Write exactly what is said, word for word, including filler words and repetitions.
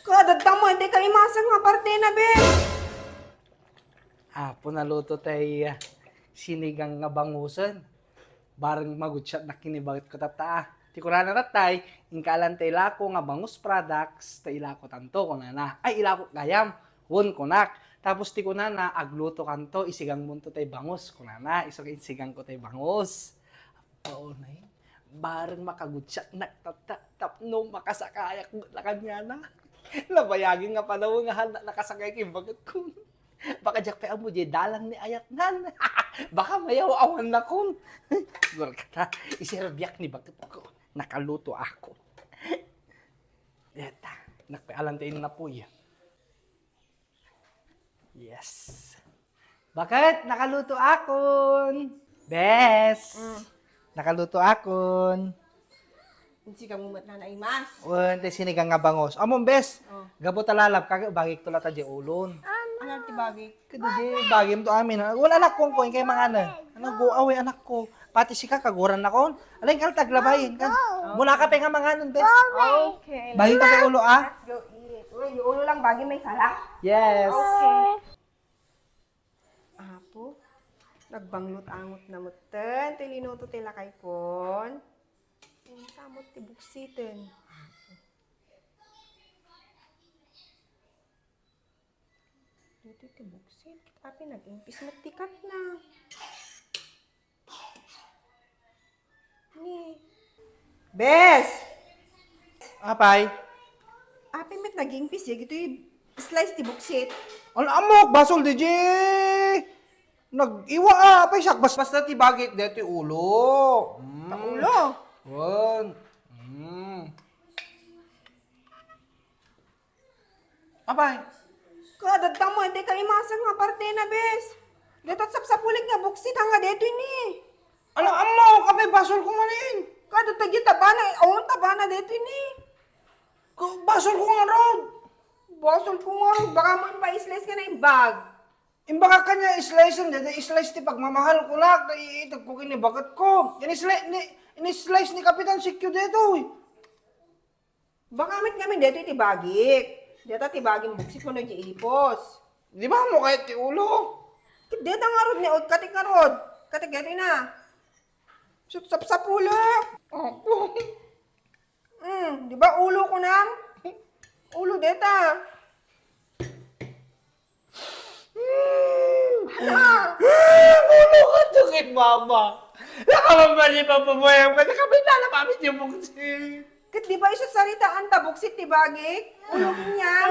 Kadadta mo, di ka imasang nga parte na, bes. Apo, naluto tay, ah, sinigang nga bangusen. Bareng magutsiatnak ken ni baketko tatta, ah. Ti kunana tattay, inka alan tay ilako nga Bangus Products, ta ilakotanto, kunana. Ay, ilako gayam, wen kunak. Tapos ti kunana, agluto kanto, isigang monto tay bangus, kunana. Isu nga insigangko tay bangus. Apo, nay. Bareng makagutsiatnak tatta, tapno makasakayak met la kaniana. Nabayagin nga panawen nga halna nakasakay ken baketko. Baka diak pay ammo diay dalan ni ayatnan. Baka mayaw-awannakon. Siguro kata, iserbiak ni baketko. Nakaluto ako. Eta, nakpay alan tay innapoy. Yes. Baket, nakaluto akon. Bes. Mm. Nakaluto akon. Insigangmo met nana imas. Wen, tay sinigang nga bangus. Ammom, bes. Oh. Gapu ta lalab ka, bagikto la ta diay ulon. Ano ti bagik? Kada diay bagimto amin. Wen, anakko, inkay manganen. Ano, go away, anakko. Pati sika, kagurannakon. Alay, kal, taglabay, kal. Muna ka pay nga manganen, bes. Okay. Bagik ta diay ulo, ah. Let's go eat. Uy, diay ulo lang, bagim may sala. Yes. Okay. Apo, nagbanglot angot na metten ti linuto ti lakaypon. Insamot ti buksiten. Apo. Dito ti buksit. Apay nag-impis met ti katna. Ni. Bes! Apay? Apay met nag-impis ya, ditoy slice ti buksit. Ala, ammok, basol di nag-iwa, ah. Apay siak, bas-, basta ti bagik, dito ti ulo. Mm. Ta ulo? Wen. Mm. Apay? Kadadta mo, di ka imasang nga parte na, bes. Deta sapsapulik nga buksit, nga detoy ni. Ala, ammok, apay, basolko manen. Kadadta, di tabana, awan tabana detoy ni. Ka-, basolko ngarud. Basolko ngarud, baka man pa-slice ka na imbag. Imbag ka niya, slice, deta slice ti pagmamahal ko, nak, ta iitag ko kini baketko. Yan slice ni, ini-slice ni Kapitan Sikyo detoy. Baka met ngamin detoy ti bagik. Deta ti bagim buksit wenno diay ipos. Di ba mo kayat ti ulo? Deta ngarud ni, katik ngarud. Katik detoy na. Sut-, sapsapulek. Apo. Hmm, di ba ulo ko nang? Ulo deta. Hala! Ulo ka to kay mama. Nakababali pa pabayam ka, nakabinala pa amin yung buksit. Ket di ba isu saritaan ta buksit ti bagik? Ulo kanian.